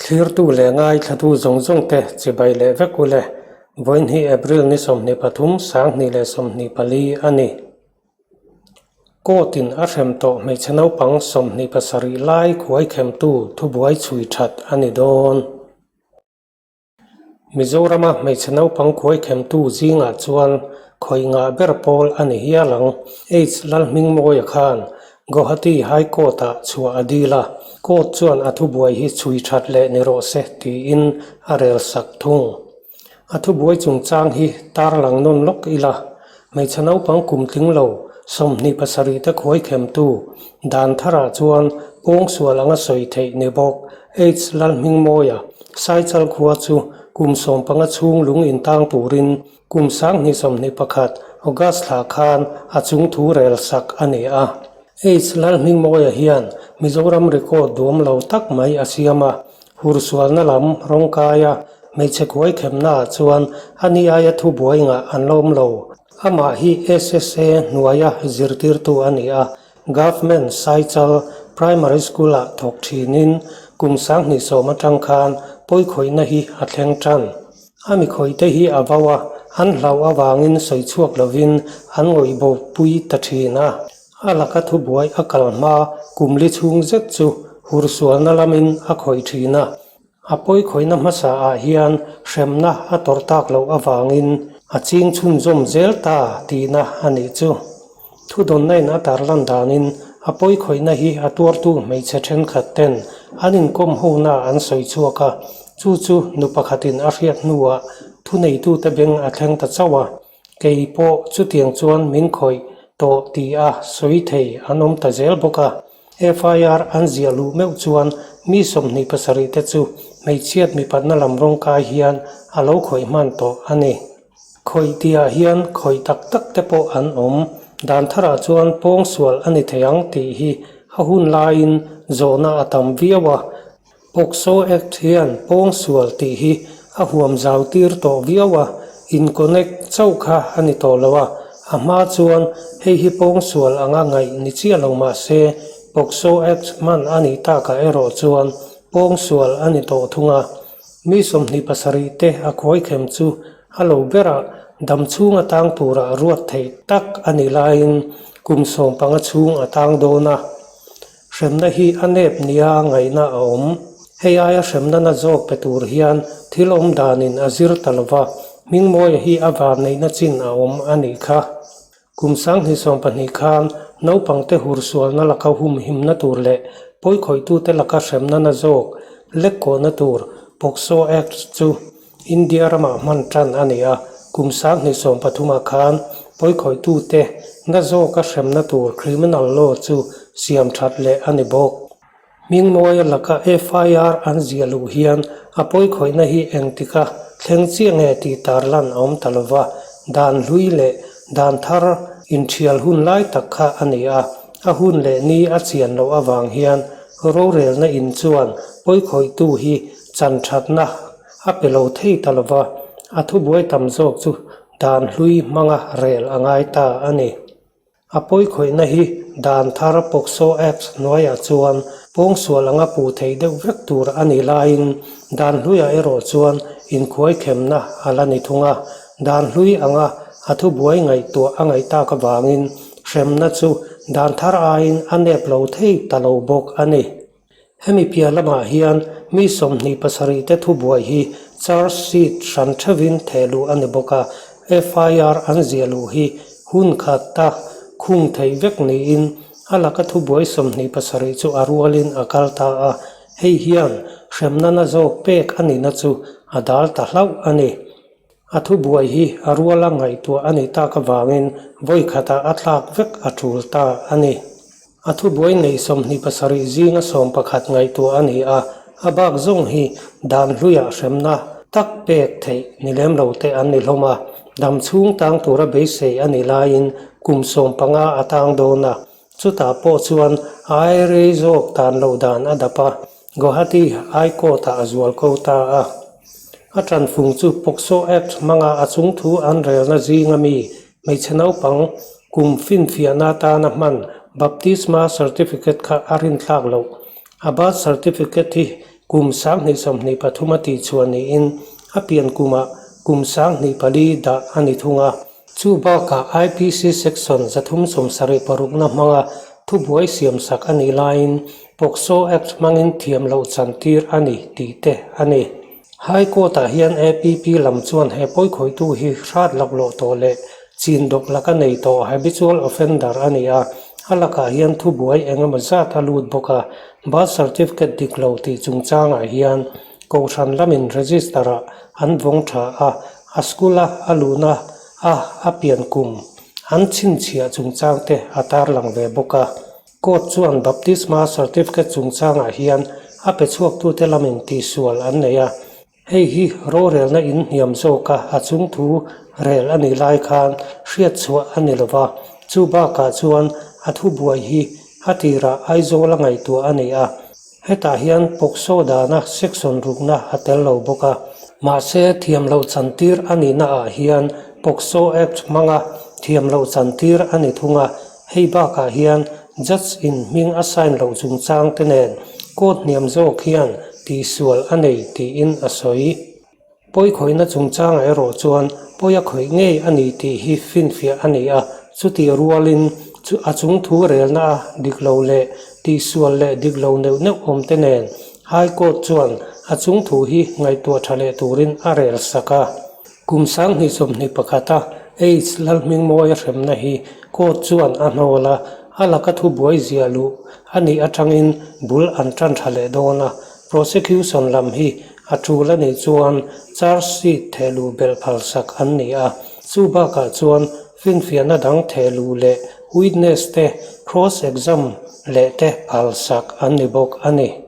Thlirtu leh ngaithlatu zawng zawng te chibai leh vek u le. Vawiinhi April ni 23, 2024 a ni. Court in a hrem tawh hmeichhe naupang 27 lai khuaikhemtu thubuai chhui that a ni dawn. Mizorama hmeichhe naupang khuaikhemtu zingah chuan khawih ngah ber pawl a ni hial ang. H Lalhmingmawia khan Guwahati High Court-ah chhuah a dil a, Court chuan a thubuai hi chhui that leh ni rawh se tiin a rel sak thung. A thubuai chungchang hi tarlang nawn lawk ila, hmeichhe naupang kum tling lo 27 te khuaikhemtu dan tharah chuan pawngsual anga sawi theih ni bawk. H Lalhmingmawia, Saichal khua chu kum 15 chhung lung intang turin kum 2021 August thla khan a chungthu rel sak a ni a. H Lalhmingmawia hian Mizoram record duam lo tak mai a siam a, Hursualna lam rawngkaia hmeichhe khuaikhemnaah chuan a ni aia thubuai ngah an la awm lo. Amah hi SSA hnuaia zirtirtu a ni a, Government Saichal Primary School-ah thawk thinin kum 2010 atang khan pawikhawihna hi a thleng tan. A mikhawihte hi a vau a, an hlauh avangin sawi chhuak lovin an ngawih bopui ta thin a. A laka thubuai a kal hma kum li chhung zet chu hursualna lamin a khawih thin a. A pawikhawihna hmasa ah hian hremna a tawrh tak loh avangin a ching chhunzawm zel ta tihna a nih chu. Thudawnna in a tarlan danin a pawikhawihna hi a tuartu hmeichhe thenkhat ten an inkawm hona an sawi chhuak a, chu chu nu pakhatin a hriat hnuah thuneitute beng a thleng ta chauh a. Kei pawh chutiang chuan min khawih tawh ti a sawi thei an awm ta zel bawk a. FIR an ziah luh meuh chuan mi 27 te chu hmeichhiat mipatna lam rawng kai hian a lo khawih hman tawh a ni. Khawih tihah hian khawih tak tak te pawh an awm. Dan tharah chuan pawngsual a ni thei ang tih hi a hun laiin zawhna a tam viau a. POCSO Act hian pawngsual tih hi a huam zau tir tawh viau a, in connect chauh kha a ni tawh lo a, a hma chuan hei hi pawngsual anga ngaih ni chiah lo mah se POCSO Act hman a nih takah erawh chuan pawngsual a ni tawh thung a. Mi 27 te a khuaikhem chu a lo berah dam chhung a tang tura ruat theih tak a nih laiin kum 15 chhung a tang dawn a. Hremna hi a nep nia ngaihna a awm. Hei aia hremna na zawk pe tur hian thil awm danin a zir ta lova, Hmingmawia hi a vanneihna chin a awm a nih kha. Kum 2020 khan naupangte hursualna laka humhimna tur leh pawikhawitute laka hremna na zawk lek kawhna tur POCSO Act chu India ramah hman tan a ni a, kum 2030 ah khan pawikhawitute na zawka hremna tur criminal law chu siam that leh a ni bawk. Hmingmawia laka FIR an ziah luh hian a pawikhawihna hi engtika thleng chiah nge tih tarlan a awm ta lova, dan hlui leh dan thar inthial hun lai tak kha a ni a, a hun leh ni a chian loh avang hian rorelna in chuan pawikhawihtu hi chan thatna a pe lo thei ta lova, a thubuai tam zawk chu dan hlui hmanga rel a ngai ta a ni. A pawikhawihna hi dan thar POCSO Act hnuaiah chuan pawngsual anga puh theih deuh vek tur a nih laiin dan hluiah erawh chuan inkhuaikhemna a la ni thung a. Dan hlui anga a thubuai ngaihtuah a ngaih tak avangin hremna chu dan thar aiin a nep lo thei ta lo bawk a ni. Hemi piah lamah hian mi 27 te thubuai hi charge sheet hran theuhin theh luh a ni bawk a, FIR an ziah luh hi hun khat ta khung theih vek niin a laka thubuai 27 chu a rualin a kal ta a, hei hian hremna na zawk pek a nihna chu a dal ta hlauh a ni. A thubuai hi a ruala ngaihtuah a nih tak avangin vawi khatah a thlak vek a tul ta a ni. A thubuai neih 27 zinga 11 ngaihtuah a ni a, a bak zawng hi dan hluiah hremna tak pek theih ni lem lo te an ni hlawm a, dam chhung tang tura beisei a nih laiin kum 15 a tang dawn a, chutah pawh chuan a airei zawk dan loh dan a dap a, Guwahati High Court-ah a zual ko ta a. A tanfung chu POCSO Act hmanga a chungthu an relna zinga mi hmeichhe naupang kum finfiahna atana hman Baptisma Certificate kha a rinthlak loh. A birth certificate hi Kum 2023 a tihchhuah niin a pian kumah kum 2004 dah a ni thung a. Chu bakah IPC Section 376 na hmanga thubuai siamsak a nih laiin POCSO Act hmangin thiam loh chantir a ni tih te a ni. High Court-ah hian APP lam chuan he pawikhawitu hi hrat laklawh tawh leh chin dawk laka nei tawh habitual offender a ni a, a lakah hian thubuai eng emaw zat a lut bawk a, birth certificate dik lo tih chungchangah hian Kohhran lamin register-ah an vawng tha a, a school-a a luhna a a pian kum an chhinchhiah chungchang te a tarlang ve bawk a. Court chuan baptisma certificate chungchangah hian a pe chhuaktute lamin tihsual an nei a, hei hi rorelna in hniam zawka a chungthu rel a nih lai khan hriatchhuah a ni lova, chu bakah chuan a thubuai hi a tirah Aizawl a ngaihtuah a ni a. Hetah hian POCSO dana section rukna a tel lo bawk a. Mahse, thiamloh chantir a nihna ah hian POCSO Act hmanga thiamloh chantir a ni thung a. Hei bakah hian Judge in hming a sign loh chungchang te nen court hniam zawk hian tihsual a nei tiin a sawi. Pawikhawihna chungchangah erawh chuan pawi a khawih ngei a ni tih hi finfiah a ni a, chutih rualin chu a chungthu relna a dik lo leh tihsual leh dik lo neuh neuh awm te nen High Court chuan a chungthu hi ngaihtuah tha leh turin a rel sak a. Kum 2021 a H Lalhmingmawia hremna hi Court chuan a hnawl a, a laka thubuai ziah luh a nih atangin bul an tan tha leh dawn a, Prosecution lam hi a tul a nih chuan charge sheet thehluh belh phalsak an ni a, chu bakah chuan finfiahna dang thehluh leh witness te cross exam leh te phalsak an ni bawk a ni.